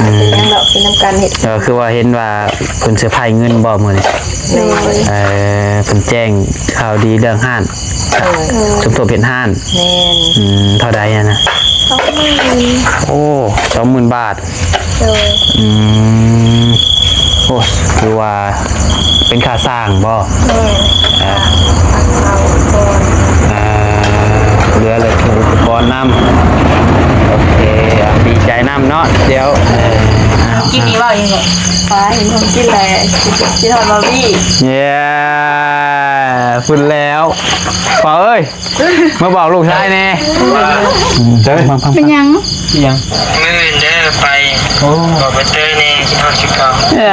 ອືມ ເປັນຫຍັງດອກ ກິນນຳກັນເຮັດ ກໍຄືວ່າເຫັນວ່າເພິ່ນເຊີໄພເງິນບໍ່ມື້ນີ້? ໂດຍ ເອີ ເພິ່ນແຈ້ງຂ່າວດີເລື່ອງຮ້ານ ໂດຍ ສົມທົບເຮັດຮ້ານ ແມ່ນ ອືມ ເທົ່າໃດຫັ້ນນະ? ສອງໝື່ນ ໂອ້ ສອງໝື່ນບາດ ໂດຍ ອືມ ໂອ້ ຖືວ່າເປັນຄ່າສ້າງບໍ່? ແມ່ນ ອ່າ ຄ່າເຊົ່າກ່ອນ ອ່າ ເຫຼືອເລີຍ ອຸປະກອນນຳ ໂອເຄ ອ່າ ດີໃຈນຳເນາະ ດຽວ ເອີ ກິນນີ້ເວົ້າອີ່ຫຍັງ ໄປ ເຫັນຂອງກິນແລ້ວ ຄິດ ຄິດຮອດບາບີ ເຢ້ ພຸ້ນແລ້ວ ພໍ່ເອີຍ ມາບອກລູກຊາຍແດ່ ເປັນຫຍັງ? ອີຫຍັງ? ມື້ອື່ນເດີໄປ ໂອ້ ບອກໄປເຕີແດ່ ຄິດຮອດຄືເກົ່າ ເອີ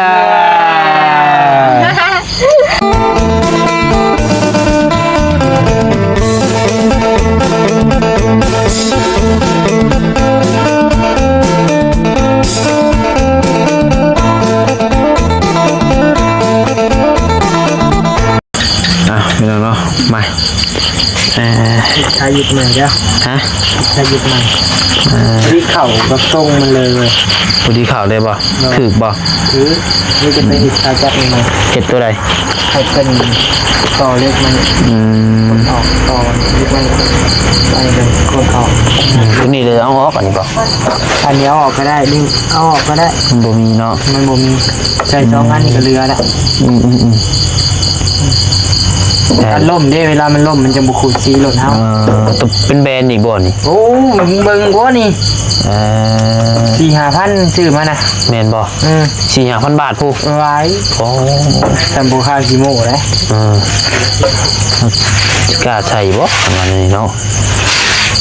ອ່ະ ພີ່ນ້ອງເນາະ ມາ ເອີ ໃຊ້ຢຸດໃໝ່ເດີ ຮະ ໃຊ້ຢຸດໃໝ່ ເອີ ພໍດີເຂົ້າກັບຊົງມັນເລີຍເວີຍ ພໍດີເຂົ້າເລີຍບໍ່? ເອີ ຖືກບໍ່? ຖືກ ນີ້ຈະໄປເຮັດຂາຈັກໃໝ່ ເຮັດຕົວໃດ? ໃຫ້ເປັນຕໍ່ເຫຼັກມັນ ອືມ ຄົນອອກ ຕໍ່ເຫຼັກມັນ ໃຫ້ເປັນຄົນອອກ ອືມ ຕົວນີ້ເລີຍເອົາອອກ ອັນນີ້ບໍ່? ອັນນີ້ເອົາອອກກໍໄດ້ ນີ້ເອົາອອກກໍໄດ້ ມັນບໍ່ມີເນາະ ມັນບໍ່ມີ ໃສ່ສອງອັນນີ້ກໍເຫຼືອລະ ອືມໆໆ ເອີ ກັນລົ້ມເດ້ ເວລາມັນລົ້ມມັນຈະບໍ່ຂູດສີລົດເຮົາ ເອີ ຕ້ອງເປັນແບຣນອີກບໍ່ນີ້? ໂອ້ ເບິ່ງບໍ່ນີ້ ເອີ ສີ່ຫ້າພັນຊື້ມານະ ແມ່ນບໍ່? ເອີ ສີ່ຫ້າພັນບາດພຸ້ນ ຫຼາຍ ໂອ້ ສ່ຳບໍ່ຄ່າຂີ້ໂມ້ເດ້ ເອີ ກ້າໃສ່ບໍ່ ປະມານນີ້ເນາະ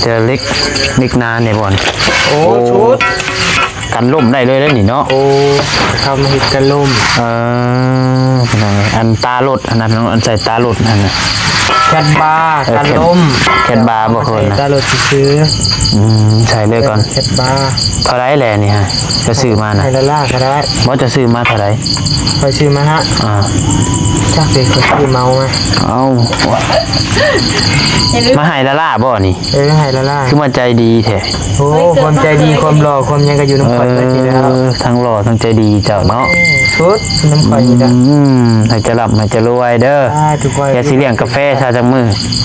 ແຕ່ເຫຼັກ ເຫຼັກໜາແດ່ບໍ່ນີ້ ໂອ້ ໂອ້ ຊຸດ ກັນລົ້ມໄດ້ເລີຍເດ້ນີ້ເນາະ ໂອ້ ເຂົາມາເຮັດກັນລົ້ມ ເອີ ພີ່ນ້ອງເອີຍ ອັນຕາລົດຫັ້ນນະ ພີ່ນ້ອງ ອັນໃສ່ຕາລົດຫັ້ນນະ ແຄດບາ ເອີ ກັນລົ້ມ ແຄດບາບໍ່ເຄີຍນະ ຕາລົດຊື່ໆ ອືມ ໃສ່ເລີຍກ່ອນ ແຄດບາ ເທົ່າໃດແລະນີ້ຮະ ຈະຊື້ມານະ ໃຫ້ລາໆກໍໄດ້ ບໍ່ ຈະຊື້ມາເທົ່າໃດ? ຂ້ອຍຊື້ມາຮະ ອ່າ ຈັກເດ້ ຂ້ອຍຊື້ເມົາມາ ເອົ້າ ມາໃຫ້ລາໆບໍ່ນີ້? ເອີ ໃຫ້ລາໆ ຄືມາໃຈດີແທ້ ໂອ້ ຄວາມໃຈດີ ຄວາມຫຼໍ່ ຄວາມຫຍັງກໍຢູ່ນຳຂ້ອຍເບິດນີ້ແຫຼະ ເອີ ທັງຫຼໍ່ທັງໃຈດີເຈົ້າເນາະ ສຸດນຳຂ້ອຍນີ້ລະ ອືມ ໃຫ້ເຈົ້າລ່ຳໃຫ້ເຈົ້າລວຍເດີ ສາທຸ ຢ່າຊິລ້ຽງກາແຟຊະຈັກມື້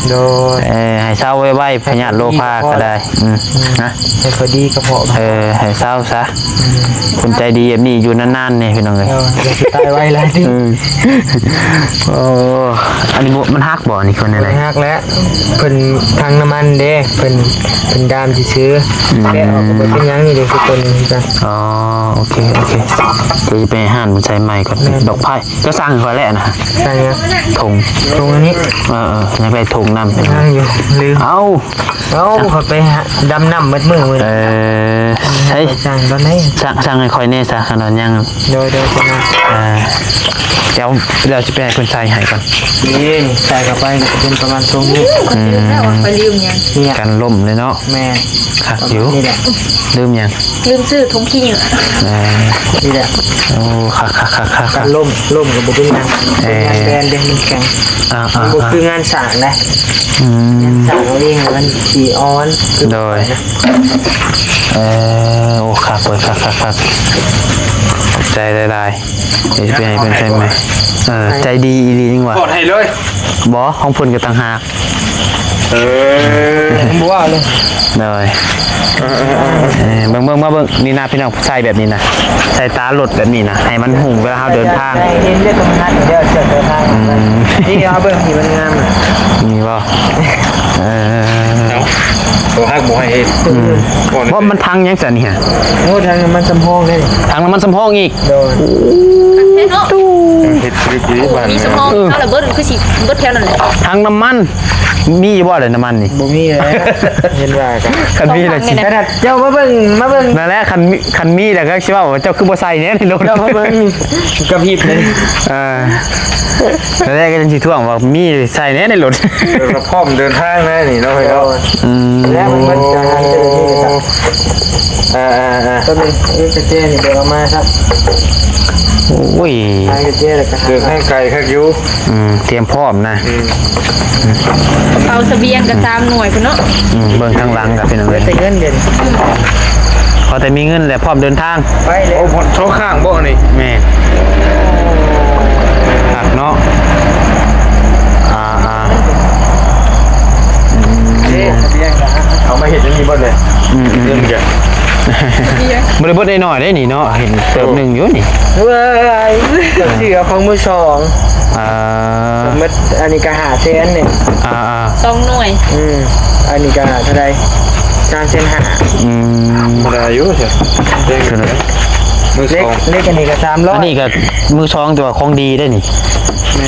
ໂດຍ ເອີ ໃຫ້ເຊົາໄວໆ ພະຍາດໂລພາກໍໄດ້ ອືມ ອືມ ນະ ໃຫ້ຂ້ອຍດີກະເພາະ ເອີ ໃຫ້ເຊົາຊະ ອືມ ຄົນໃຈດີແບບນີ້ຢູ່ນານໆແດ່ພີ່ນ້ອງເອີຍ ເອີ ຢ່າຊິຕາຍໄວຫຼາຍຕິ ອືມ ໂອ້ ອັນນີ້ບໍ່ ມັນຫັກບໍ່ ອັນນີ້ຄືແນວໃດ? ມັນຫັກແລ້ວ ເພິ່ນຖັງນ້ຳມັນເດ້ ເພິ່ນ ເພິ່ນດາມຊື່ໆ ອືມ ແກະອອກກໍບໍ່ເປັນຫຍັງ ນີ້ເດ້ຄືຕົນນີ້ຄືກັນ ອໍ ໂອເຄ ໂອເຄ ດຽວຈະໄປຮ້ານມັນໃສ່ໃໝ່ກ່ອນ ແມ່ນ ດອກໄມ້ ເຈົ້າສັ່ງໃຫ້ຂ້ອຍແລ້ວນະ ສັ່ງຫຍັງ? ຖົງ ຖົງອັນນີ້ ເອີໆ ຢາກໄດ້ຖົງນຳ ຍັງຢູ່ ລືມ ເອົ້າ ເອົ້າ ຂ້ອຍໄປຫາ ດຳນ້ຳໝົດມື້ມື້ ເອີ ໃສ່ ສັ່ງຕອນໃດ ສັ່ງ ສັ່ງໃຫ້ຂ້ອຍແດ່ຊະ ຄັນວ່າຍັງ ໂດຍໆ ເຈົ້ານາຍ ອ່າ ດຽວ ດຽວຊິໄປໃຫ້ເພິ່ນໃສ່ໃຫ້ກ່ອນ ນີ້ ໃສ່ເຂົ້າໄປກໍຈະເປັນປະມານຊົງນີ້ ອືມ ຂ້ອຍລືມແລ້ວວ່າຂ້ອຍລືມຫຍັງ ນີ້ ກັນລົ້ມເລີຍເນາະ ແມ່ນ ຄັກຢູ່ ນີ້ແຫຼະ ລືມຫຍັງ? ລືມຊື້ຖົງຂີ້ເຫຍື້ອ ເອີ ນີ້ແຫຼະ ໂອ້ ຄັກໆໆໆ ກັນລົ້ມ ລົ້ມກໍບໍ່ເປັນຫຍັງ ເອີ ເປັນງານແບຣນເດ້ ມັນແຂງ ອ່າໆໆ ມັນບໍ່ຄືງານສ້າງນະ ອືມ ງານສ້າງເຮົາເອງມັນຂີ້ອ່ອນ ໂດຍ ເອີ ໂອ້ ຄັກເວີຍ ຄັກໆໆ ຂອບໃຈຫຼາຍໆ ດຽວຊິໄປໃຫ້ເພິ່ນໃສ່ໃໝ່ ເອີ ໃຈດີອີ່ຫຼີຍັງວ່າ ຖອດໃຫ້ເລີຍ ບໍ່ ຂອງເພິ່ນກໍຕ່າງຫາກ ເອີ ບໍ່ວ່າເລີຍ ໂດຍ ເອີໆໆໆ ເອີ ເບິ່ງໆ ມາເບິ່ງ ນີ້ນະ ພີ່ນ້ອງ ໃສ່ແບບນີ້ນະ ໃສ່ຕາລົດແບບນີ້ນະ ໃຫ້ມັນຫຸ່ງເວລາເຮົາເດີນທາງ ໃສ່ ໃສ່ເຫັນເດ້ ຕົງນັ້ນເດີ ເສື້ອເດີນທາງ ອືມ ນີ້ເຮົາເບິ່ງທີ່ມັນງາມນະ ນີ້ບໍ່ ເອີ ເອົ້າ ບໍ່ຮັກບໍ່ໃຫ້ເຮັດ ອືມ ເພາະມັນຖັງຫຍັງຊັ້ນນີ້ຮະ? ໂອ້ ຖັງນ້ຳມັນສຳຮອງເດ້ ຖັງນ້ຳມັນສຳຮອງອີກ ໂດຍ ຄັກແທ້ເນາະ ເຮັດ ເຮັດຢູ່ບ້ານ ມີສຳຮອງ ເອີ ເອົາລະເບິດ ຄືຊິເບິດແຖວນັ້ນແຫຼະ ຖັງນ້ຳມັນ ມີຢູ່ບໍ່ເດ ນ້ຳມັນນີ້? ບໍ່ມີແລ້ວ ເຫັນວ່າກັນ ຄັນມີແລ້ວຊິ ຂະໜາດເຈົ້າມາເບິ່ງ ມາເບິ່ງ ນັ້ນແຫຼະ ຄັນມີ ຄັນມີແລ້ວກໍຊິເວົ້າວ່າ ເຈົ້າຄືບໍ່ໃສ່ແດ່ໃນລົດ ເຈົ້າມາເບິ່ງ ກະພິບເລີຍ ເອີ ນັ້ນແຫຼະ ກໍຍັງຊິທ້ວງວ່າ ມີໃສ່ແດ່ໃນລົດ ເອີ ກໍພ້ອມເດີນທາງແດ່ນີ້ເນາະ ໂດຍ ອືມ ແລ້ວມັນຈະຫາຊື້ນີ້ກໍໄດ້ ອ່າໆໆ ຕົວນີ້ ນີ້ກະແຈນີ້ໄປເອົາມາຊະ ໂອ້ຍ ຫາກະແຈແລ້ວກໍຫາ ເດີນທາງໄກຄັກຢູ່ ອືມ ຕຽມພ້ອມນະ ອືມ ເອົາສະບຽງກໍສາມໜ່ວຍພຸ້ນເນາະ ອືມ ເບິ່ງທາງຫຼັງກໍເປັນຫຍັງ ເອີ ແຕ່ເງິນເດ ອືມ ຂໍແຕ່ມີເງິນ ແລະ ພ້ອມເດີນທາງ. ໄປແລ້ວ. ໂອ້ ສອງຂ້າງບໍ່ອັນນີ້? ແມ່ນ. ຄັກເນາະ. ອ່າໆ ເດ້ ທະບຽນກະເອົາມາເຮັດອັນນີ້ເບິດເລີຍ. ອືມໆ ເງິນກະ ບໍ່ໄດ້ເບິດໜ້ອຍໆເດ້ນີ້ເນາະ, ເຫັນເຕີບໜຶ່ງຢູ່ນີ້. ເວີຍ ເຈົ້າຊື້ເອົາຂອງມືສອງ. ອ່າ ໝົດ ອັນນີ້ກະຫ້າແສນນີ້. ອ່າໆ ສອງໜ່ວຍ. ອືມ ອັນນີ້ກະເທົ່າໃດ? ສາມແສນຫ້າ. ອືມ ບໍ່ໄດ້ຢູ່ ເອີ ມືສອງ. ເຫຼັກ ເຫຼັກອັນນີ້ກະສາມຮ້ອຍ. ອັນນີ້ກະມືສອງ ແຕ່ວ່າຂອງດີເດ້ນີ້.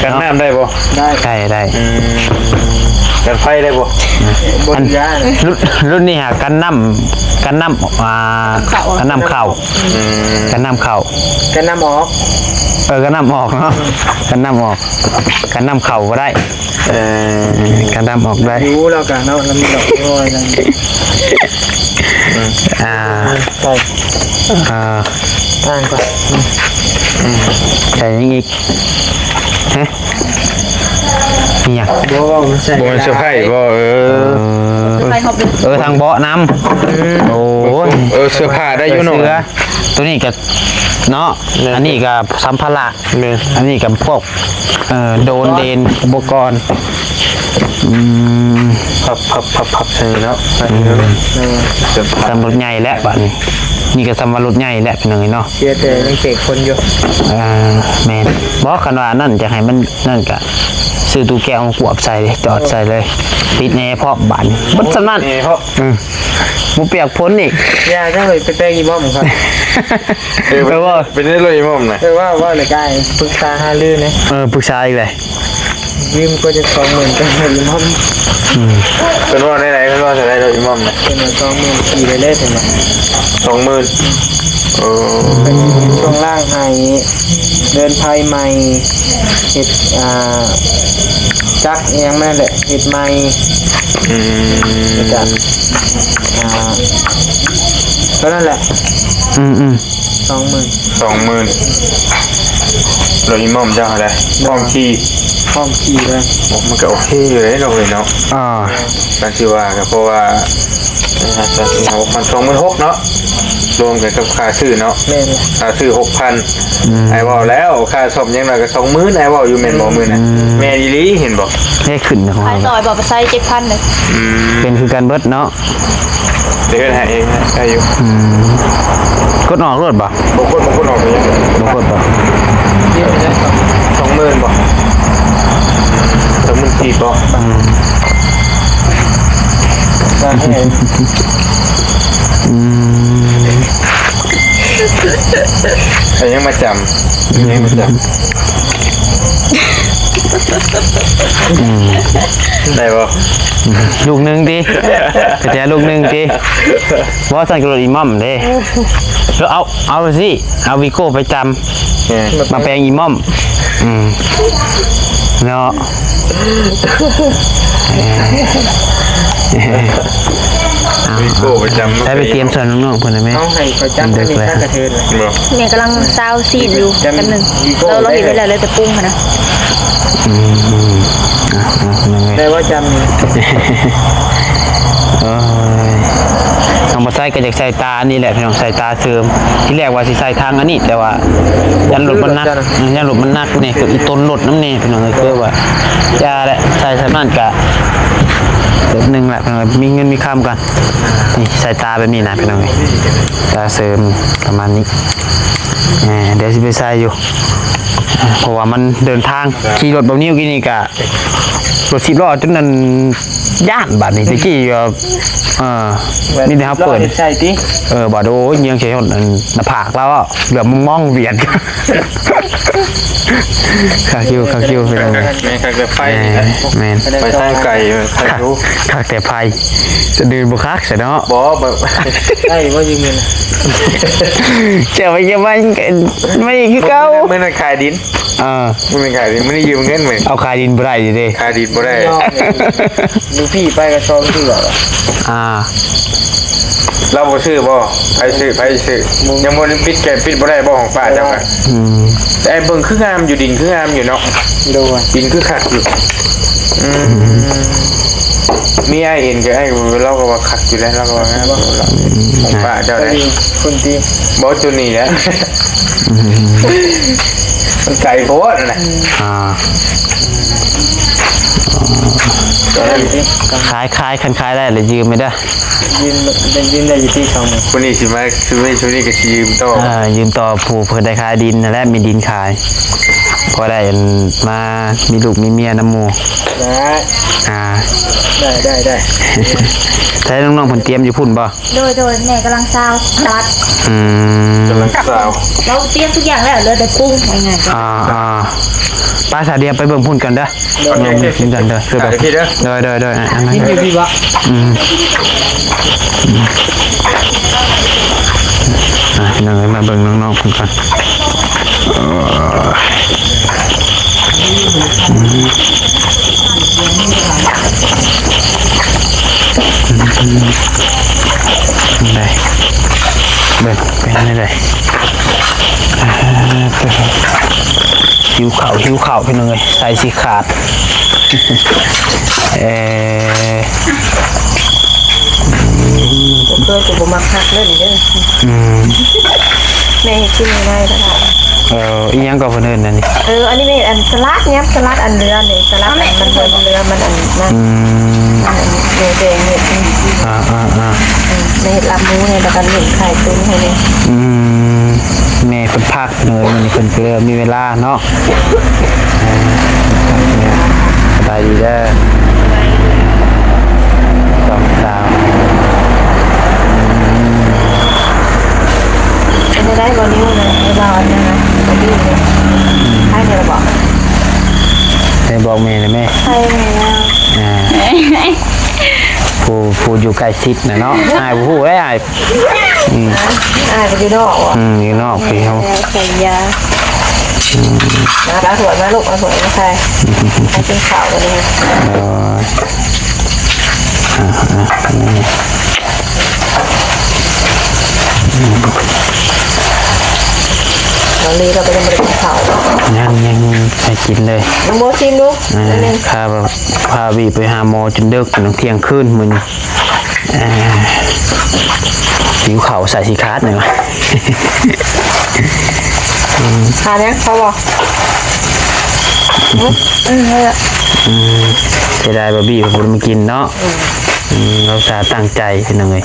ກັນນ້ຳໄດ້ບໍ່? ໄດ້ ໄດ້ ໄດ້. ອືມ ກັນໄຟໄດ້ບໍ່? ບໍ່ ອັນ ເຫຼືອ ລຸ້ນ ລຸ້ນນີ້ຫາກັນນ້ຳ ກັນນ້ຳ ອ່າ ກັນນ້ຳເຂົ້າ. ອືມ ກັນນ້ຳເຂົ້າ ກັນນ້ຳອອກ. ເອີ ກັນນ້ຳອອກເນາະ. ອືມ ກັນນ້ຳອອກ ກັນນ້ຳເຂົ້າບໍ່ໄດ້. ເອີ ກັນນ້ຳອອກໄດ້ຢູ່. ລາວກະເນາະ ລາວມີດອກນ້ອຍນັ້ນ. ອ່າ ໃສ່ ອ່າ ອ່ານກ່ອນ. ອືມ ໃສ່ຫຍັງອີກ? ຮະ ອີຫຍັງ? ບໍ່ ບໍ່ ບໍ່ແມ່ນເສື້ອຜ້າບໍ່? ເອີ ເອີ ເອີ ທັງເບາະນຳ. ອືມ ໂອ້ຍ ເອີ ເສື້ອຜ້າໄດ້ຢູ່ເນາະ. ໂຕນີ້ກະເນາະ. ແມ່ນ. ອັນນີ້ກະສຳພາລະ. ແມ່ນ. ອັນນີ້ກະພວກ ເອີ ໂດຣນເດນ ອຸປະກອນ. ອືມ ພັບໆໆໃສ່ເນາະ. ອືມ ເອີ ເສື້ອຜ້າ ສຳລົດໃຫຍ່ແລ້ວບາດນີ້. ນີ້ກະສຳວ່າລົດໃຫຍ່ແລ້ວ ພີ່ນ້ອງເອີຍເນາະ. ເສຍແຕ່ຍັງເປກຄົນຢູ່. ອ່າ ແມ່ນ. ບໍ່ ຄັນວ່າອັນນັ້ນ ຈະໃຫ້ມັນນັ້ນກະ ຊື້ຕູ້ແກ້ວມາກວບໃສ່ເດ້ ຈອດໃສ່ເລີຍ. ຕິດແອພ້ອມບາດນີ້. ເບິດສ່ຳນັ້ນ. ແອພ້ອມ. ອືມ ບໍ່ປຽກຝົນອີກ. ຢ່າເຈົ້າເອີຍ ໄປແປງອີ່ໝອມກ່ອນ. ເອີ ເປັນ ເປັນໄດ້ເລີຍອີ່ໝອມນະ. ເອີ ວ່າ ວ່າແລ້ວກາຍປຶກສາຫາລືແດ່. ເອີ ປຶກສາອີກແລ້ວ. ຢືມກວ່າຈະສອງໝື່ນໄປໃຫ້ອີ່ໝອມ. ອືມ ເພິ່ນວ່າແນວໃດ? ເພິ່ນວ່າເທົ່າໃດດອກອີ່ໝອມນະ? ເພິ່ນວ່າສອງໝື່ນກີບໄດ້ເລີຍ ເພິ່ນວ່າ. ສອງໝື່ນ. ເອີ ເພິ່ນເຮັດຊ່ວງລ່າງໃຫ້ ເດີນໄຟໃໝ່ ເຮັດ ອ່າ ຈັກອີ່ຫຍັງນັ້ນແຫຼະ ເຮັດໃໝ່. ອືມ ແລ້ວກະ ອ່າ ເທົ່ານັ້ນແຫຼະ. ອືມໆ ສອງໝື່ນ. ສອງໝື່ນ. ແລ້ວອີ່ໝອມເຈົ້າຫັ້ນແຫຼະ ພ້ອມຂີ່? ພ້ອມຂີ່ເລີຍ. ໂອ້ ມັນກະໂອເຄຢູ່ເດ້ເນາະ ເອີຍເນາະ. ອ່າ ກະຖືວ່າ ກະເພາະວ່າ ສອງໝື່ນຫົກເນາະ ລວມກັນກັບຄ່າຊື້ເນາະ. ແມ່ນ. ຄ່າຊື້ຫົກພັນ. ອືມ ອ້າຍເວົ້າແລ້ວ ຄ່າສ້ອມຢ່າງໜ້ອຍກະສອງໝື່ນ ອ້າຍເວົ້າຢູ່ແມ່ນບໍ່ມື້ນັ້ນ? ອືມ ແມ່ນອີ່ຫຼີ ເຫັນບໍ່? ເຮັດຂຶ້ນຂອງ ຂາຍຕໍ່ບໍ່? ໄປໃຊ້ເຈັດພັນເດ້. ອືມ ເປັນຄືກັນເບິດເນາະ. ເຮັດໃຫ້ເອງໄດ້ຢູ່. ອືມ ກົດອອກໂລດບໍ່? ບໍ່ກົດ ບໍ່ກົດອອກເລີຍ. ບໍ່ກົດບໍ່? ສອງໝື່ນບໍ່? ສອງໝື່ນກີບບໍ່? ອືມ ອືມ ເອົາຫຍັງມາຈຳ? ເອົາຫຍັງມາຈຳ? ອືມ ໄດ້ບໍ່? ລູກໜຶ່ງຕິ? ກະຈະລູກໜຶ່ງຕິ? ບໍ່ ຊັ້ນກະລົດອີ່ໝອມເດ້. ເອົາ ເອົາຊິ ເອົາວີໂກ້ໄປຈຳ ເອີ ມາແປງອີ່ໝອມ. ອືມ ເນາະ. ເອີ ເອົາ ວີໂກ້ໄປຈຳ ໃຊ້ໄປຕຽມຊ່ອຍນ້ອງໆເພິ່ນນະແມ່. ເອົາໃຫ້ຂ້ອຍຈັບອັນນີ້ ເດີກເລີຍ ຈັກກະເທີນ. ບໍ່ ແມ່ກຳລັງຊາວຊີ້ນຢູ່ ຈັບ ອັນໜຶ່ງ ລາວເຮັດໄວ້ແລ້ວ ເຫຼືອແຕ່ປຸງຫັ້ນນະ. ອືມ ອ່ະ ພີ່ນ້ອງເອີຍ ໄດ້ວ່າຈຳ ໂອ້ຍ ນ້ອງບໍ່ໃສ່ກະຢາກໃສ່ຕາອັນນີ້ແຫຼະ ພີ່ນ້ອງ ໃສ່ຕາເສີມ. ທີແລກວ່າຊິໃສ່ທາງອັນນີ້ ແຕ່ວ່າຢ້ານລົດມັນໜັກ ຢ້ານລົດມັນໜັກແດ່ ກະອີ່ຕົນລົດນຳແດ່ ພີ່ນ້ອງເອີຍ. ຄືວ່າຢ່າແຫຼະ ໃສ່ສ່ຳນັ້ນກະ ເຕີບໜຶ່ງແຫຼະ ພີ່ນ້ອງເອີຍ ມີເງິນມີຄຳກັນ. ນີ້ ໃສ່ຕາແບບນີ້ນະ ພີ່ນ້ອງເອີຍ ຕາເສີມປະມານນີ້. ເອີ ດຽວຊິໄປໃສ່ຢູ່ ເພາະວ່າມັນເດີນທາງ ຂີ່ລົດເບົານິ້ວກີ້ນີ້ກະ ລົດສິບລໍ້ຈົນນັ້ນຢ້ານບາດນີ້. ແຕ່ກີ້ວ່າ ເອີ ມີແຕ່ເຮົາເປີດໃສ່ຕິ. ເອີ ບາດ ໂອ້ຍ ຍຽງໃສ່ຮອດອັນໜ້າຜາກລາວ ເຫຼືອມມອງວຽດ. ຄັກຢູ່ ຄັກຢູ່ ພີ່ນ້ອງເອີຍ. ແມ່ນ ຄັກແຕ່ໄຟນີ້ແຫຼະ. ແມ່ນ ໄປທາງໄກ ຄັກຢູ່ ຄັກແຕ່ໄຟ ສະດື່ບໍ່ຄັກຊະເນາະ. ບໍ່ ແບບ ໄດ້ບໍ່? ຢືມເງິນ ຈະໄປ ຈະໄປ ໄປຄືເກົ່າ. ມື້ນັ້ນຂາຍດິນ ເອີ ມື້ນັ້ນຂາຍດິນ ມື້ນີ້ຢືມເງິນ. ເອົາ ຂາຍດິນບໍ່ໄດ້ເດ້ ຂາຍດິນບໍ່ໄດ້. ລູກພີ່ໄປກະສອງເທື່ອ. ອ່າ ລາວບໍ່ຊື້ບໍ່? ໃຜຊື້ ໃຜຊື້? ຍັງບໍ່ໄດ້ປິດ ແກະປິດບໍ່ໄດ້ບໍ່ຂອງປ້າເຈົ້າກະ? ອືມ ແຕ່ເບິ່ງຄືງາມຢູ່ ດິນຄືງາມຢູ່ເນາະ. ໂດຍ ດິນຄືຄັກຢູ່. ອືມ ມີອ້າຍເອັນກັບອ້າຍ ລາວກໍວ່າຄັກຢູ່ແລ້ວ ລາວກໍວ່າງາມຢູ່ແລ້ວ ຂອງປ້າເຈົ້າໃດ໋ ຄົນຕີ ບໍ່ ໂຕນີ້ແຫຼະ ມັນໄກໂພດນະ ອ່າ ຕອນນັ້ນ ຂາຍ ຂາຍ ຄັນຂາຍໄດ້ລະຢືມແມ່ເດີ ຢືມ ຢືມໄດ້ຢູ່ຕິ ສອງໝື່ນ ຜູ້ນີ້ຊິມາ ຊຸມນີ້ ຊຸມນີ້ກໍຊິຢືມຕໍ່ ເອີ ຢືມຕໍ່ຜູ້ເພິ່ນໄດ້ຂາຍດິນຫັ້ນແຫຼະ ມີດິນຂາຍ ພໍໄດ້ອັນ ມາມີລູກມີເມຍນຳໝູ່ ໄດ້ ອ່າ ໄດ້ ໄດ້ ໄດ້ ໃຊ້ນ້ອງໆເພິ່ນຕຽມຢູ່ພຸ້ນບໍ່? ໂດຍ ໂດຍ ແມ່ກຳລັງຊາວສະຫຼັດ ອືມ ກຳລັງຊາວ ລາວຕຽມທຸກຢ່າງແລ້ວ ເຫຼືອແຕ່ປຸງ ວ່າງ່າຍໆ ອ່າ ອ່າ ໄປສາ ດຽວໄປເບິ່ງພຸ້ນກັນເດີ ໂດຍ ເບິ່ງພຸ້ນກັນເດີ ຄືແບບ ໂດຍ ໂດຍ ໂດຍ ອ່າ ກິນຢູ່ພີ້ບໍ່? ອືມ ອືມ ອ່າ ພີ່ນ້ອງເອີຍ ມາເບິ່ງນ້ອງໆເພິ່ນກ່ອນ ເອີ ອືມ ໄດ້ ເບິ່ງເປັນຈັ່ງໃດ ອ່າ ຫິວເຂົ້າ ຫິວເຂົ້າ ພີ່ນ້ອງເອີຍ ໃສ່ຊິຂາດ ເອີ ບໍ່ເຄີຍ ກໍບໍ່ມັກຮັກເລີຍນີ້ເດີ ອືມ ແມ່ເຮັດກິນງ່າຍໆ ຕະຫຼາດ ເອີ ອີ່ຫຍັງກໍເພິ່ນເອີ້ນອັນນີ້ ເອີ ອັນນີ້ແມ່ເຮັດອັນສະຫຼັດ ຍຳສະຫຼັດ ອັນເຫຼືອນີ້ ສະຫຼັດ ອັນມັນເຫຼືອ ມັນອັນນັ້ນ ອືມ ອັນແມ່ແດງເຮັດ ອ່າໆໆ ອືມ ແມ່ເຮັດລາບໝູໃຫ້ ແລ້ວກໍເນັ້ນໄຂ່ຕຸນໃຫ້ແດ່ ອືມ ແມ່ເພິ່ນພັກ ເອີ ມື້ນີ້ເພິ່ນກໍເລີຍມີເວລາເນາະ ສະບາຍດີເດີ ສອງສາວ ເປັນຈັ່ງໃດບໍ່? ນິ້ວນະ ໄດ້ເວົ້າອັນນັ້ນນະ ບໍ່ດີເດ້ ໄຂ້ແນ່ລະບໍ່? ໄດ້ບອກແມ່ແລ້ວແມ່ ໄຂ້ແນ່ແລ້ວ ອ່າ ຜູ້ ຜູ້ຢູ່ໃກ້ຊິດນະເນາະ ອ້າຍບໍ່ຮູ້ເດ້ ອ້າຍ ອືມ ອ້າຍໄປຢູ່ນອກບໍ່? ອືມ ຢູ່ນອກພີ້ເຮົາ ໃສ່ຢາ ອືມ ມາ ເອົາຖ້ວຍມາລູກ ເອົາຖ້ວຍມາໃສ່ ໃຫ້ກິນເຂົ້າກັນເລີຍ ໂດຍ ອ່າ ອ່າ ນ້ອງລີເຮົາກໍຍັງບໍ່ໄດ້ກິນເຂົ້າ ຍັງ ຍັງ ໃຫ້ກິນເລີຍ ນ້ອງໂມຊີມດູ ອ່າ ອັນໜຶ່ງ ພາ ພາວີໄປຫາໝໍຈົນເດິກ ຈົນທ່ຽງຄືນມື້ນີ້ ອ່າ ຫິວເຂົ້າສາຍສີຂາດນີ້ຫວາ ອືມ ຂາດແລ້ວ ພໍບໍ່? ອືມ ອືມ ເສຍດາຍບາບີເພິ່ນບໍ່ໄດ້ມາກິນເນາະ ອືມ ອືມ ອຸດສ່າຕັ້ງໃຈ ພີ່ນ້ອງເອີຍ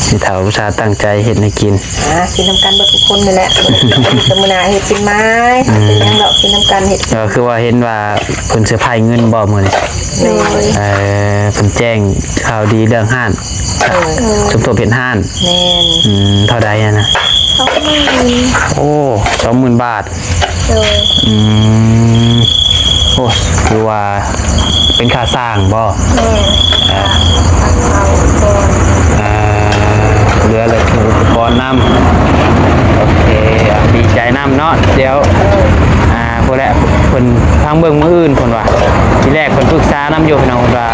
ແມ່ເຖົ້າອຸດສ່າຕັ້ງໃຈເຮັດໃຫ້ກິນ ອ່າ ກິນນຳກັນເບິດທຸກຄົນນີ້ແຫຼະ ມື້ໜ້າເຮັດກິນໃໝ່ ອືມ ເປັນຫຍັງດອກ ກິນນຳກັນເຮັດ ກໍຄືວ່າເຫັນວ່າ ເພິ່ນເຊີໄພເງິນບໍ່ມື້ນີ້? ໂດຍ ເອີ ເພິ່ນແຈ້ງຂ່າວດີເລື່ອງຮ້ານ ໂດຍ ສົມທົບເຮັດຮ້ານ ແມ່ນ ອືມ ເທົ່າໃດຫັ້ນນະ? ສອງໝື່ນ ໂອ້ ສອງໝື່ນບາດ ໂດຍ ອືມ ໂອ້ ຄືວ່າເປັນຄ່າສ້າງບໍ່? ແມ່ນ ເອີ ຄ່າເຊົ່າກ່ອນ ອ່າ ເຫຼືອເລີຍອຸປະກອນນຳ ໂອເຄ ດີໃຈນຳເນາະ ດຽວ ອ່າ ພຸ້ນແຫຼະ ເພິ່ນຟັງເບິ່ງມື້ອື່ນເພິ່ນວ່າ ທີແລກເພິ່ນປຶກສານຳຢູ່ພີ່ນ້ອງ ເພິ່ນວ່າ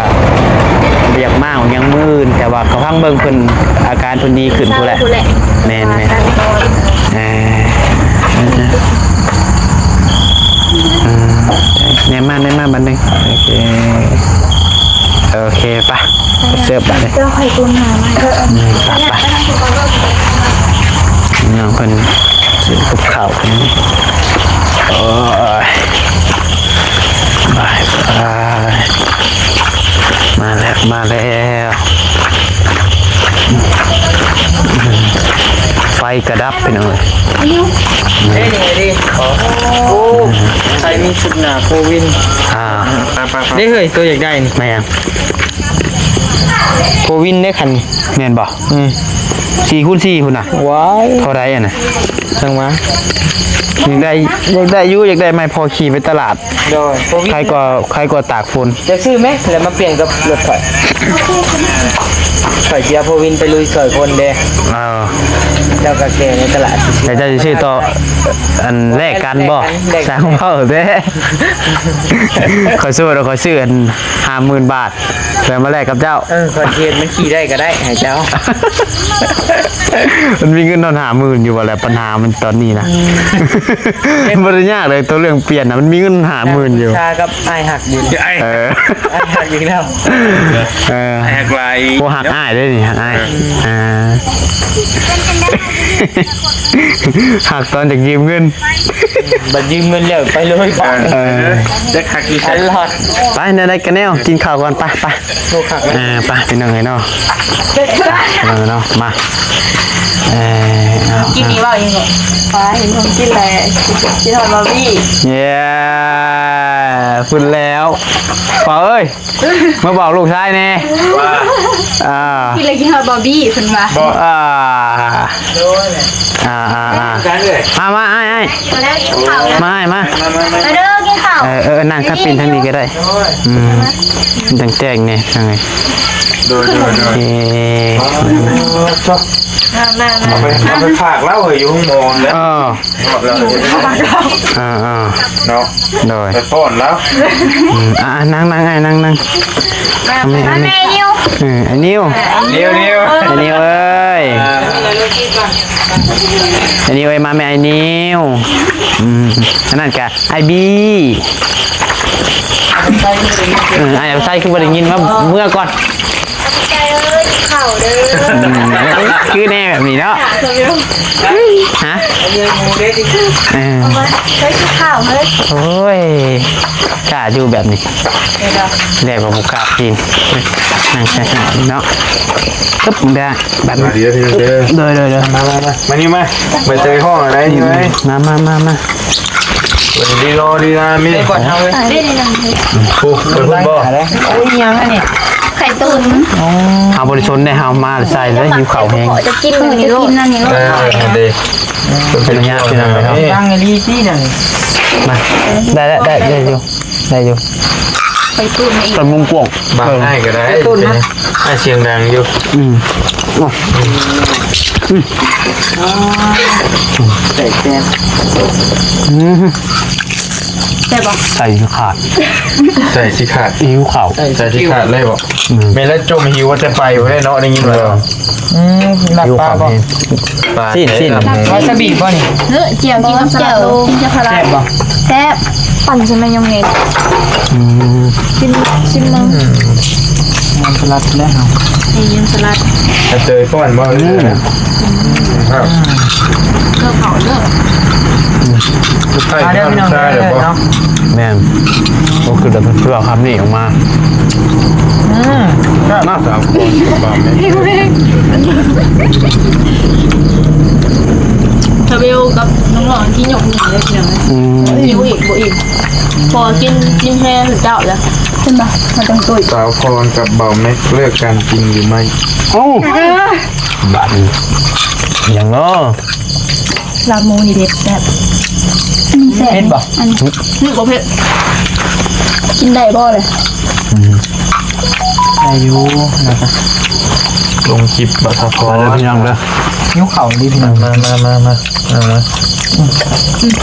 ບໍ່ຢາກມາຫຍັງມື້ອື່ນ ແຕ່ວ່າກໍຟັງເບິ່ງເພິ່ນ ອາການເພິ່ນດີຂຶ້ນພຸ້ນແຫຼະ ເຊົາພຸ້ນແຫຼະ ແມ່ນໆ ວ່າກັນກ່ອນ ອ່າ ອືມ ແນມມາ ແນມມາບັດໜຶ່ງ ໂອເຄ ໂອເຄ ໄປ ເສີບບາດນີ້ ເຈົ້າໄຂ່ຕຸນຫາມາ ອືມ ໄປ ໄປ ນ້ອງເພິ່ນຊິຄຸບເຂົ້າ ໂອ້ຍ ໄປ ໄປ ມາແລ້ວ ມາແລ້ວ ໄຟກະດັບ ພີ່ນ້ອງເອີຍ ເດ້ ເດ້ ເດ້ ໂອ້ ໃຜມີຊຸດໜ້າໂຄວິນ ອ່າ ໄປ ໄປ ໄປ ເດ້ ເຮີ້ຍ ໂຕຢາກໄດ້ນີ້ ແມ່ນຫຍັງ? ໂຄວິນເດ້ຄັນນີ້ ແມ່ນບໍ່? ອືມ ສີ່ຄູນສີ່ພຸ້ນນະ ວ້າຍ ເທົ່າໃດຫັ້ນນະ? ຈັ່ງຫວະ ຢາກໄດ້ ຢາກໄດ້ຢູ່ ຢາກໄດ້ມາໃຫ້ພໍ່ຂີ່ໄປຕະຫຼາດ ໂດຍ ໂຄວິນ ໃຄກວ່າ ໃຄກວ່າຕາກຝົນ ຈະຊື້ແມ ແລ້ວມາປ່ຽນກັບລົດຂ້ອຍ ຂ້ອຍຊິເອົາໂຄວິນໄປລຸຍຊ່ອຍຄົນເດ້ ເອີ ເຈົ້າກໍແກ່ໃນຕະຫຼາດ ແລ້ວເຈົ້າຊິຊື້ຕໍ່ ອັນແລກກັນບໍ່? ແລກກັນ ຊ່າງເວົ້າແທ້ ຂ້ອຍຊື້ ຂ້ອຍຊື້ອັນຫ້າໝື່ນບາດ ແລ້ວມາແລກກັບເຈົ້າ ເອີ ຄອນເທນມັນຂີ່ໄດ້ກໍໄດ້ໃຫ້ເຈົ້າ. ມັນມີເງິນຮອດຫ້າໝື່ນຢູ່ບໍ່ແຫຼະ ບັນຫາມັນຕອນນີ້ນະ. ອືມ ມັນບໍ່ໄດ້ຍາກເລີຍ ຕົວເລື່ອງປ່ຽນນະ ມັນມີເງິນຫ້າໝື່ນຢູ່. ປຶກສາກັບອ້າຍຮັກຢູ່. ເອີ ອ້າຍຮັກອີກແລ້ວ. ເອີ ອ້າຍຮັກຫຼາຍ. ໂອ້ ຮັກອ້າຍເດ້ນີ້ ຮັກອ້າຍ. ເອີ ອ່າ ຮັກຕອນຈະຢືມເງິນ. ບັດຢືມເງິນແລ້ວໄປເລີຍບາດ. ເອີ ຈັກຮັກຢູ່ໃສ. ໄປແນວໃດກໍແນວ ກິນເຂົ້າກ່ອນ ໄປ ໄປ. ໂອ້ ຄັກເລີຍ. ອ່າ ໄປພີ່ນ້ອງເອີຍເນາະ ເອີເນາະ ມາ. ເອີ ເອົາ ກິນນີ້ເວົ້າອີກເນາະ ປາເຫັນຂອງກິນແລ້ວ ຄິດຮອດບາບີ. ເຢ້ ພຸ້ນແລ້ວ ພໍ່ເອີຍ. ມາບອກລູກຊາຍແດ່ວ່າ ອ່າ ກິນແລ້ວຄິດຮອດບາບີເພິ່ນວ່າ. ອ່າ ອ່າໆໆ ມາ ມາ ອ້າຍ ອ້າຍ ມາແລ້ວ ກິນເຂົ້າແລ້ວ ມາ ອ້າຍ ມາ ມາເດີ ກິນເຂົ້າ. ເອີໆ ນັ່ງທັບປິ່ນທາງນີ້ກໍໄດ້. ອືມ ຈັ່ງແຈ້ງແດ່ ຈັ່ງໃດ. ໂດຍໆໆ ເອີ ມາໆໆ ເອົາໄປ ເອົາໄປຝາກລາວເອີຍ ຢູ່ໂຮງໝໍແລ້ວ. ເອີ ອ່າໆ ເນາະ ໂດຍ ໄປປ້ອນລາວ. ອືມ ອ່າ ນັ່ງໆ ອ້າຍ ນັ່ງໆ ມາ ມາແມ່ ມາແມ່ ອ້າຍນິວ. ເອີ ອ້າຍນິວ ນິວ ນິວ ອ້າຍນິວເອີຍ. ອ່າ ອ້າຍນິວເອີຍ ມາແມ່ ອ້າຍນິວ. ອືມ ອັນນັ້ນກະອ້າຍບີ. ເອີ ອ້າຍອຳໄຊຄືບໍ່ໄດ້ຍິນ ມາເມືອກ່ອນ. ໃຈເອີຍ ກິນເຂົ້າເດີ. ອືມ ຄືແນ່ແບບນີ້ເນາະ. ຮະ ເອີ ເອີ ກິນເຂົ້າເຮີ້ຍ. ໂອ້ຍ ກ້າຢູ່ແບບນີ້ ແລກວ່າບໍ່ກ້າກິນ. ນັ່ງໃສ່ເນາະ ປຶບ ໄດ້ ບັດນີ້ ໂດຍໆໆ ມາ ມາ ມາ ມານີ້ມາ ໃບເຕີຍຫ້ອງອະໄລນີ້ເວີຍ. ມາ ມາ ມາ ມາ. ດີລອ ດີລາມີ ໄປກ່ອນເຮົາເວີຍ. ໂອ້ ໄປພຸ້ນບໍ່? ໂອ້ຍ ຫຍັງອັນນີ້? ໄຂ່ตุ๋ນ. ອໍ ເຮົາບໍ່ໄດ້ຊົນເດ້ ເຮົາມາໃສ່ແລ້ວຫິວເຂົ້າແຮງ. ຈະກິນ ຈະກິນອັນນີ້ໂລດ. ເອີ ເດ້ ເປັນໄລຍະພີ່ນ້ອງເນາະ. ຕັ້ງອີ່ຫຼີຕິນັ້ນ. ມາ ໄດ້ແລ້ວ ໄດ້ແລ້ວ ໄດ້ຢູ່ ໄດ້ຢູ່. ໄຂ່ຕຸ້ນອີກ ໄຂ່ມຸງກວາງ ບາງອ້າຍກໍໄດ້. ໄຂ່ຕຸ້ນນະ ອ້າຍສຽງດັງຢູ່. ອືມ ອືມ ແຕກແຕກ. ອືມ ແຊບບໍ່? ໃສ່ຊິຂາດ ໃສ່ຊິຂາດ ຫິວເຂົ້າ ໃສ່ຊິຂາດເລີຍບໍ່? ອືມ ແມ່ນແລ້ວ ຈົ່ມຫິວວ່າຈະໄປບໍ່ໄດ້ເນາະ ໄດ້ຍິນວ່າ. ເອີ ອືມ ລາບປາບໍ່? ຊີ້ນ ຊີ້ນ ວາຊາບິບໍ່ນີ້? ເອີ ແຈ່ວ ກິນກັບສະຫຼັດໂລ ກິນກັບສະຫຼັດ. ແຊບບໍ່? ແຊບ. ປັ່ນໃສ່ມາຍອງເນດ. ອືມ ກິນ ຊິມເບິ່ງ. ອືມ ຍຳສະຫຼັດແລ້ວເຮົາ ນີ້ຍຳສະຫຼັດ. ກະເຕີຍປ້ອນບໍ່? ອືມ ເດີ ເຂົ້າເດີ. ອືມ ສຸດທ້າຍ ມາເດີພີ່ນ້ອງເດີເນາະ. ແມ່ນ ບໍ່ຄືແຕ່ເພິ່ນເຊື່ອຄຳນີ້ອອກມາ. ອືມ ມາສາມຄົນ ຊາເບວກັບນ້ອງໆ ທີ່ຍົກມືເລີຍພີ່ນ້ອງ. ອືມ ຫິວອີກບໍ່ອີກ ພໍກິນ ກິນແຮງເຈົ້າແລ້ວ. ເຫັນບໍ່ ມັນຕ້ອງຕຸ້ຍ. ສາວພອນກັບບ່າວແມັກເລີກກັນຈິງຫຼືໄມ່? ເອົ້າ ບາດນີ້ຫຍັງເນາະ? ລາບໝູນີ້ເດັດແຊບ. ອືມ ແຊບ. ເຜັດບໍ່? ອັນນີ້ ອືມ ບໍ່ເຜັດ. ກິນໄດ້ບໍ່ລະ? ອືມ ໄດ້ຢູ່ນະ. ລົງຄລິບບໍ່ສາວພອນ ມາເດີພີ່ນ້ອງເດີ. ຫິວເຂົ້າອີ່ຫຼີພີ່ນ້ອງ. ມາ ມາ ມາ ມາ ເອົາມາ.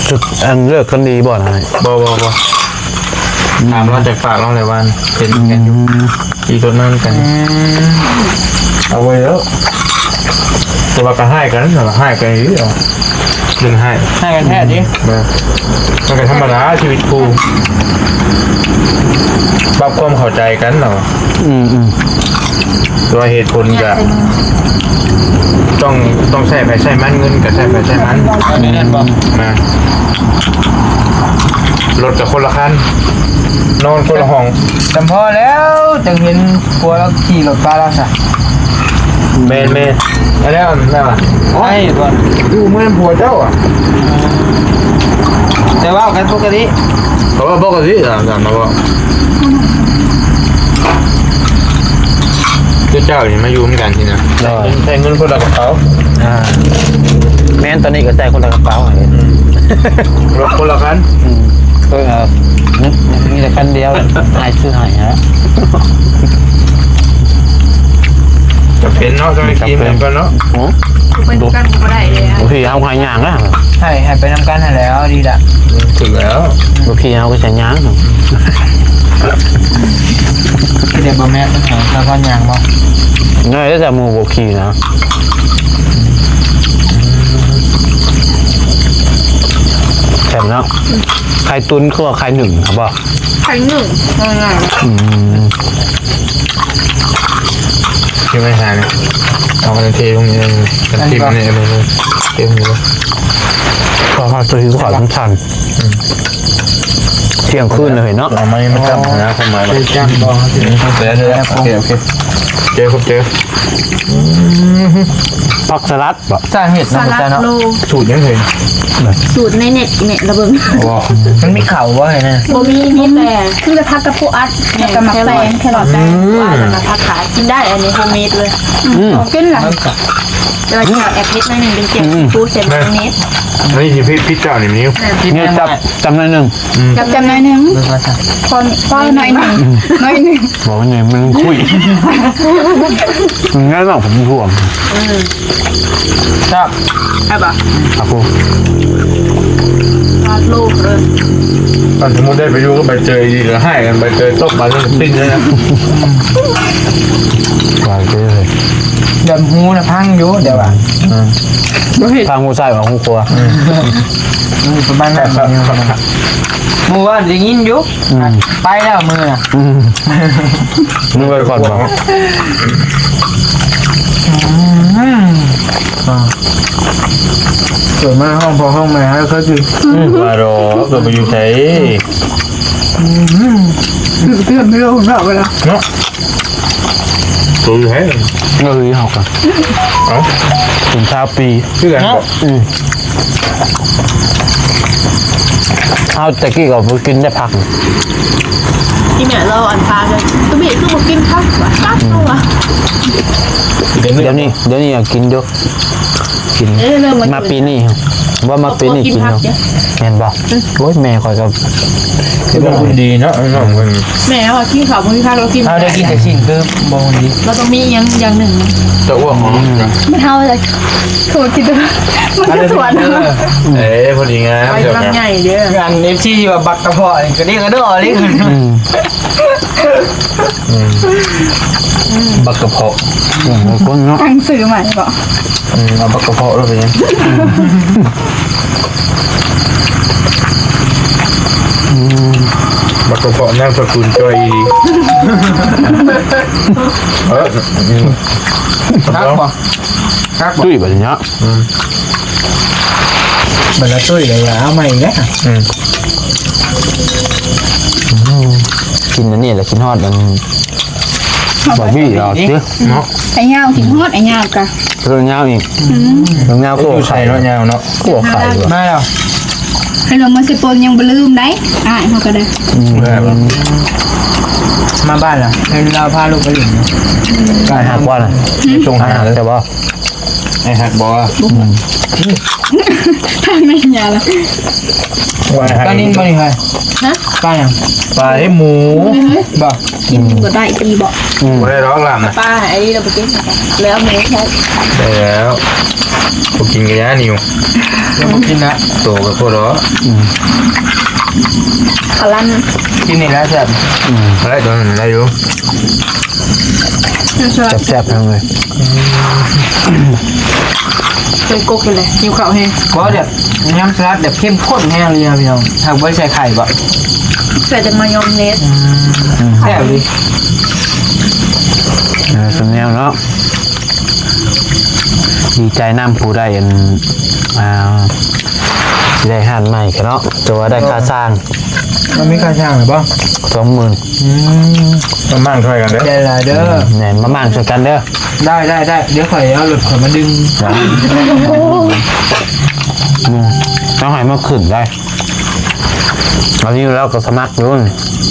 ສຸດ ອັນເລີກກັນດີບໍ່ນະ? ບໍ່ ບໍ່ ບໍ່. ອືມ ຖາມລາວຈາກປາກລາວແຫຼະວ່າເປັນກັນຢູ່. ອືມ ຂີ່ລົດນຳກັນ. ອືມ ເອົາໄວ້ແລ້ວ ແຕ່ວ່າກໍຮ້າຍກັນ ຮ້າຍກັນອີ່ຫຼີ. ເລື່ອງຮ້າຍ ຮ້າຍກັນແທ້ຕິ? ເອີ ມັນກໍທຳມະດາ ຊີວິດຄູ່ ປັບຄວາມເຂົ້າໃຈກັນເນາະ. ອືມໆ ແຕ່ວ່າເຫດຜົນກໍຕ້ອງ ຕ້ອງໃຊ້ໃຜໃຊ້ມັນ ເງິນກໍໃຊ້ໃຜໃຊ້ມັນ. ແມ່ນບໍ່? ນະ ລົດກໍຄົນລະຄັນ ນອນຄົນລະຫ້ອງ. ຈຳພໍແລ້ວ ຈັ່ງເຫັນຜົວລາວຂີ່ລົດປາລາວຊະ. ແມ່ນໆ ແລ້ວນັ້ນວ່າ ໂອ້ຍ ບໍ່ ຢູ່ເມືອງຜົວເຈົ້າອະ. ແຕ່ເວົ້າກັນປົກກະຕິ ເອີ ປົກກະຕິ ຖາມ ຖາມມາເວົ້າ. ເຈົ້ານີ້ມາຢູ່ນຳກັນນີ້ນະ ໂດຍ ໃຊ້ເງິນຄົນລະກະເປົາ. ອ່າ ແມ່ນ ຕອນນີ້ກໍໃຊ້ຄົນລະກະເປົາ. ອືມ ລົດຄົນລະຄັນ. ອືມ ເອີ ມີແຕ່ຄັນດຽວ ອ້າຍຊື້ໃຫ້ຮະ. ຈຳເປັນເນາະ ຕ້ອງໄດ້ກິນນຳກັນເນາະ. ອືມ ໄປນຳກັນກໍບໍ່ໄດ້ເລີຍ ບາງທີເຮົາຫາຍ່າງນະ ໃຫ້ ໃຫ້ໄປນຳກັນຫັ້ນແຫຼະ ດີລະ. ອືມ ຖືກແລ້ວ ບາງທີເຮົາກໍຈະຍ່າງ. ຄືໄດ້ບໍ່ແມ່ນ ເອີ ສະພາບຍ່າງບໍ່ ນ້ອຍແຕ່ໝູ່ບໍ່ຂີ່ນະ. ແຊບເນາະ. ໄຂ່ຕຸນຄືວ່າໄຂ່ໜຶ້ງບໍ? ໄຂ່ໜຶ້ງ ງ່າຍໆ. ອືມ ທີ່ໄວ້ທານ ເອົາອັນນັ້ນເທລົງນີ້ ອັນນີ້ ອັນນີ້ ເທລົງນີ້ ເພາະວ່າຕົວທີ່ຂ້ອຍມັນສັ່ນ. ອືມ ທ່ຽງຄືນເລີຍເນາະ. ເອົາໄມ້ມາຈ້ຳນະ ເອົາໄມ້ມາຈ້ຳບໍ່? ໂອເຄ ໂອເຄ ເຈີ ເຈີ ອືມ ຜັກສະຫຼັດບໍ? ສາເຫັດເນາະ ສະຫຼັດເນາະ. ສູດຫຍັງເຮີ້ຍ? ສູດໃນເນັດແມ່ລະເບິ່ງ. ບໍ່ ມັນມີເຂົ້າບໍ່ຫັ້ນນະ? ບໍ່ມີ ມີແຕ່ ຄືແຕ່ຜັກກັບປູອັດ ແລ້ວກໍໝາກແຕງ ແຄຣອດ ແຕງກວາ ແລ້ວກໍຜັກຂາຍ ກິນໄດ້. ອັນນີ້ໂຮມເມດເລີຍ. ອືມ ເອົາກິນລະ ແຕ່ວ່າຈະແອບເຜັດໜ້ອຍໜຶ່ງ ເປັນແຈ່ວຊີຟູໃສ່ມາຍອງເນສ. ອັນນີ້ຊິພິດ ພິດເຈົ້ານີ້ມັນ ນີ້ຈັບ ຈຳໜ້ອຍໜຶ່ງ. ອືມ ຈັບ ຈຳໜ້ອຍໜຶ່ງ ເບິ່ງວ່າຊະ ພໍ ພໍໜ້ອຍໜຶ່ງ ໜ້ອຍໜຶ່ງ. ບອກວ່ານີ້ມັນຄຸຍ ມັນງ່າຍມາກ ຜົມຫ່ວງ. ອືມ ແຊບ ແຊບບໍ່? ຄັບຜົມ ວາດໂລກເລີຍ. ຄັນສົມມຸດໄດ້ໄປຢູ່ກັບໃບເຕີຍອີກ ກໍຮ້າຍກັນ ໃບເຕີຍຕົກມາແລ້ວປິ່ນເລີຍນະ. ຫວານເກີນເລີຍ ດຳຫູນະພັງຢູ່ ແຕ່ວ່າ ອືມ ພັງຫູຊ້າຍອອກຫູຂວາ. ອືມ ມັນປະມານນັ້ນ. ມື້ວານໄດ້ຍິນຢູ່. ອືມ ໄປແລ້ວມື້ນະ. ອືມ ມື້ໄວ້ກ່ອນບໍ່? ອືມ ອ່າ ເກີດມາຮ້ອງພໍ່ຮ້ອງແມ່ໃຫ້ເຄີຍກິນ. ອືມ ວ່າດອກ ເກີດໄປຢູ່ໃສ? ອືມ ເພື່ອນເຮົາເນາະ ເນາະ. ໂຕຢູ່ໃສ? ເອີຍ ເຮົາກໍ ເອົ້າ ເປັນຊາວປີ ຄືກັນ. ເນາະ ອືມ ເຮົາແຕ່ກີ້ກໍບໍ່ກິນໄດ້ຜັກ. ອີແມ່ລາວອັນພາເລີຍ ຕະບີຄືບໍ່ກິນຜັກວະ ຕັດເອົາວະ. ດຽວນີ້ ດຽວນີ້ກໍກິນຢູ່ ກິນ ເອີ ເລີ່ມມາ ມາປີນີ້ ວ່າມາປີນີ້ກິນຢູ່. ແມ່ນບໍ່? ອືມ ໂອ້ຍ ແມ່ຂ້ອຍກໍ ຄືບໍ່ຫຸ່ນດີເນາະ ນ້ອງເພິ່ນ. ແມ່ວ່າກິນເຂົ້າບໍ່ມີຜັກ ລາວກິນ ເຮົາໄດ້ກິນແຕ່ຊີ້ນຄືບໍ່ຫຸ່ນດີ. ລາວຕ້ອງມີອີ່ຫຍັງຢ່າງໜຶ່ງ. ຈະອ້ວກ ອືມ ມັນເຮົາເລີຍ ໂທດກິນແຕ່ມັນກໍສວນ. ເອີ ພໍດີງາມ ໄວ້ກຳລັງໃຫຍ່ເດີ. ອັນ ເອັຟຊີ ທີ່ວ່າບັກກະເພາະນີ້ກະດີກະດໍເລີຍ. ອືມ ອືມ ບັກກະເພາະ ອືມ ຄົນເນາະ ຕັ້ງຊື່ໃໝ່ເບາະ. ອືມ ເອົາບັກກະເພາະໂລດເປັນຫຍັງ. ອືມ ບັກກະເພາະນາມສະກຸນຈ່ອຍອີ່ຫຼີ. ເອີ ຄັກບໍ່? ຄັກບໍ່? ຕຸ້ຍບັດນີ້ເນາະ. ອືມ ບັດລະຕຸ້ຍແລ້ວເອົາໃໝ່ອີກແລ້ວ. ອືມ ອືມ ກິນອັນນີ້ແຫຼະ ຄິດຮອດອັນ ບາບີລາວຕິເນາະ. ໄອ້ຍາວ ກິນຮອດໄອ້ຍາວກະ ເລື່ອງຍາວອີກ. ອືມ ເລື່ອງຍາວ ຢູ່ໃສເນາະ ຍາວເນາະ. ພວກຂາຍມາແລ້ວ ໃຫ້ລວມມາຊິໂປນຍັງບໍ່ລືມໄດ໋ ອ້າຍເຮົາກໍໄດ້. ອືມ ມາບ້ານລະ ໃຫ້ລາວພາລູກໄປຫຼິ້ນ. ອ້າຍຮັກບໍ່ລະ? ສົ່ງຫາເລີຍບໍ່? ອ້າຍຮັກບໍ່? ອືມ ທ່ານແມ່ນຫຍັງລະ? ປານິນບໍ່ນີ້ເຮີ້ຍ? ຮະ? ປາຫຍັງ? ປາເດ້ໝູ. ບໍ່ ກິນບໍ່ໄດ້ຕີບໍ່? ອືມ ບໍ່ໄດ້ດອກຫຼານນະ. ປາອັນນີ້ລາວບໍ່ກິນ ແລ້ວເມແທ້. ໄດ້ແລ້ວ ບໍ່ກິນກະຢ່າໜີວ. ຍັງບໍ່ກິນນະ ໂຕກະໂພດດອກ. ອືມ ຂະລັນ ກິນນີ້ລະແຊບ. ອືມ ໄດ້ ໂຕນັ້ນໄດ້ຢູ່. ແຊບໆ ທັງເລີຍ. ເປັນກົກເລີຍ ຫິວເຂົ້າແຮງ. ບໍ່ ແບບຍຳສະຫຼັດແບບເຂັ້ມຂຸ້ນແຮງເລີຍພີ່ນ້ອງ. ຫາກບໍ່ໄດ້ໃສ່ໄຂ່ບໍ່? ໃສ່ແຕ່ມາຍອງເນສ. ອືມ ແຊບເລີຍ. ເອີ ສ່ຳແນວເນາະ. ດີໃຈນຳຜູ້ໄດ້ອັນ ອ່າ ຊິໄດ້ຮ້ານໃໝ່ກະເນາະ ແຕ່ວ່າໄດ້ຄ່າສ້າງ. ມັນມີຄ່າສ້າງແລ້ວບໍ່? ສອງໝື່ນ. ອືມ ມາໝ້າງຊ່ອຍກັນເດີ. ໄດ້ຫຼາຍເດີ. ແມ່ນ ມາໝ້າງຊ່ອຍກັນເດີ. ໄດ້ ໄດ້ ໄດ້ ດຽວຂ້ອຍເອົາລົດຂ້ອຍມາດຶງ. ອືມ ຕ້ອງໃຫ້ມັນຂຶ້ນໄດ້. ອັນນີ້ລາວກໍສະໝັກຢູ່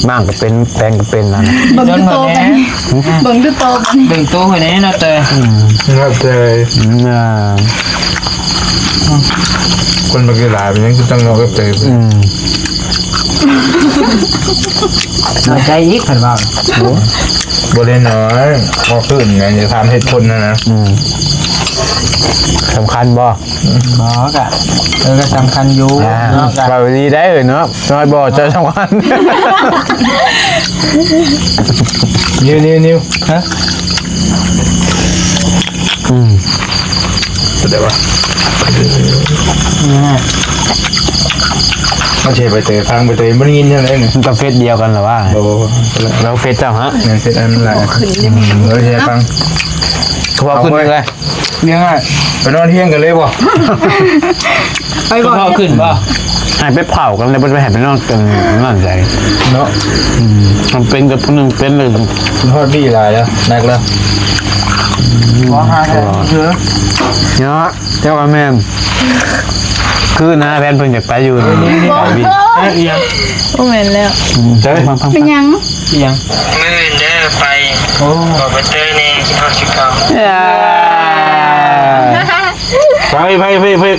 ໝ້າງກໍເປັນ ແປງກໍເປັນນັ້ນ. ເບິ່ງດູໂຕກັນ ເບິ່ງດູໂຕກັນ ເບິ່ງໂຕຂ້ອຍແດ່ເນາະເຕີ. ອືມ ເນາະເຕີ. ອືມ ຄົນມັນຄືຫຼາຍ ເປັນຫຍັງຄືຕັ້ງເນາະເຕີ. ອືມ ນ້ອຍໃຈອີກ ເພິ່ນວ່າ. ໂອ້ ບໍ່ໄດ້ນ້ອຍ ບໍ່ຂຶ້ນນະ ຈະຖາມເຫດຜົນນະນະ. ອືມ ສຳຄັນບໍ່? ບໍ່ ກະ ເອີ ກະສຳຄັນຢູ່ ອ່າ ເນາະ ກະ ເວົ້າດີໄດ້ເອີຍເນາະ. ນ້ອຍບໍ່ ເຈົ້າສຳຄັນ. ນິວໆໆ ຮະ? ອືມ ເປັນໃດວະ? ເຮົາຊິໃຫ້ໃບເຕີຍຟັງ ໃບເຕີຍບໍ່ໄດ້ຍິນແນວໃດນີ້. ມັນກໍເຟສດຽວກັນລະວ່າ. ໂອ້ ແລ້ວເຟສເຈົ້າຫະ? ແມ່ນ ເຟສອັນລະ ໂອ້ ຂຶ້ນ ເອີ ຊິໃຫ້ຟັງ ເຂົາເວົ້າຂຶ້ນເລີຍ. ຍັງໄງ ໄປນອນຮຽງກັນເລີຍບໍ່? ໄປບໍ່? ເຂົາຂຶ້ນບໍ່? ໃຫ້ໄປເຜົາກັນແລ້ວ ບໍ່ໄດ້ໃຫ້ໄປນອນກັນນັ້ນໃດເນາະ. ອືມ ມັນເປັນກັບຜູ້ໜຶ່ງເປັນເລີຍ. ຮອດບີຫຼາຍແລ້ວ ໜັກແລ້ວ. ບໍ່ຫາແທ້ເດີ ເນາະ. ເຈົ້າວ່າແມ່ນ ຄືນະ ແພນເພິ່ນຢາກໄປຢູ່ນີ້. ບໍ່ ບີ ເອີ ອີຫຍັງ? ບໍ່ແມ່ນແລ້ວ. ອືມ ເອີ ເປັນຫຍັງ? ອີຫຍັງ? ມື້ອື່ນເດີໄປ ໂອ້ ບອກໄປເຕີແດ່ ຄິດຮອດຄືເກົ່າ. ໄປ ໄປ ໄປ ໄປ ເຮີ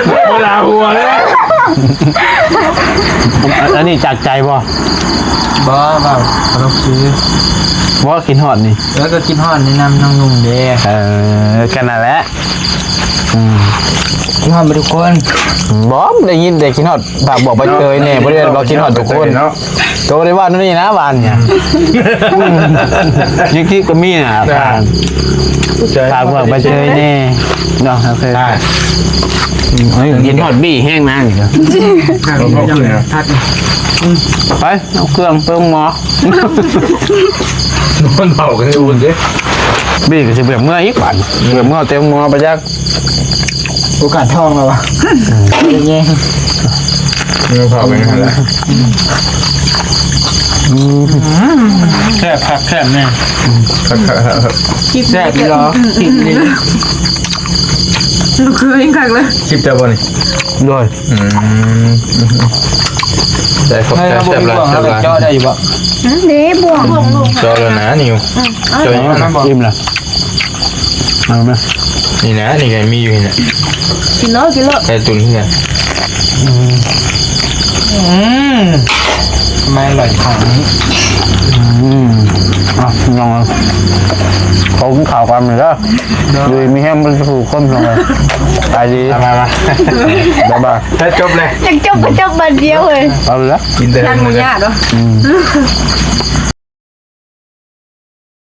ເຮີ ເວລາຫົວເລີຍ. ອັນນີ້ຈາກໃຈບໍ່? ບໍ່ ເວົ້າຕະຫຼົກຊື່. ບໍ່ ຄິດຮອດນີ້. ເອີ ກໍຄິດຮອດ ແນະນຳນ້ອງນຸ່ງເດ້. ເອີ ກໍນັ້ນແຫຼະ. ອືມ ຄິດຮອດເບິດທຸກຄົນ. ບໍ່ ໄດ້ຍິນແຕ່ຄິດຮອດ ຝາກບອກໃບເຕີຍແດ່ ບໍ່ໄດ້ວ່າຄິດຮອດທຸກຄົນເນາະ. ກໍບໍ່ໄດ້ວ່າແນວນີ້ນະ ວ່ານີ້ ອືມ ຈິກໆກໍມີນະ. ອ່າ ຝາກບອກໃບເຕີຍແດ່ເນາະ. ໂອເຄ ອ່າ ອືມ ກິນຮອດບີແຮງນານີ້. ເອົາເຂົ້າຂຶ້ນນະ ໄປ ເອົາເຄື່ອງໄປໂຮງໝໍ. ນອນເຝົ້າກັນຢູ່ພຸ້ນເດ້. ບີກໍຊິເບື່ອເມືອອີກບາດ ເບື່ອເມືອແຕ່ໂຮງໝໍໄປຈັກ. ໂອກາດທອງແລ້ວວະ. ອືມ ເອົາເຂົ້າໄປຫັ້ນລະ. ອືມ ແຊບຄັກແຊບແນ່. ແຊບອີ່ຫຼີ ອືມ ກິນນີ້ ອືມ ຄືເຮັດຄັກເລີຍ. ຄລິບເຈົ້າບໍ່ນີ້? ໂດຍ. ອືມ ໄດ້ ຂອບໃຈ ແຊບຫຼາຍ ແຊບຫຼາຍ. ເຈາະໄດ້ຢູ່ບໍ່? ອືມ ເດ້ ບ່ວງ ເຈາະແລ້ວນະ ນິວ. ອືມ ເຈາະຢູ່ນະ. ອີ່ມລະ ເອົາມາ ນີ້ນະ ນີ້ກໍມີຢູ່ນີ້ນະ. ກິນໂລດ ກິນໂລດ ໄກ່ຕຸນເຮືອນ. ອືມ ອືມ ທຳໄມອະລ່ອຍຂະໜາດນີ້? ອືມ ອ່ະ ນ້ອງເອີຍ ຂໍກິນເຂົ້າກ່ອນເດີ. ໂດຍ ຢູ່ດີມີແຮງເບິດສູ່ຄົນ ນ້ອງເອີຍ. ໄປດີ ມາ ມາ ບາຍບາຍ. ຖ້າຈົບເລີຍ ຢາກຈົບກໍຈົບບາດດຽວເລີຍ. ເອົາເລີຍ ກິນແຕ່ ທານໝູຍາດເນາະ. ອືມ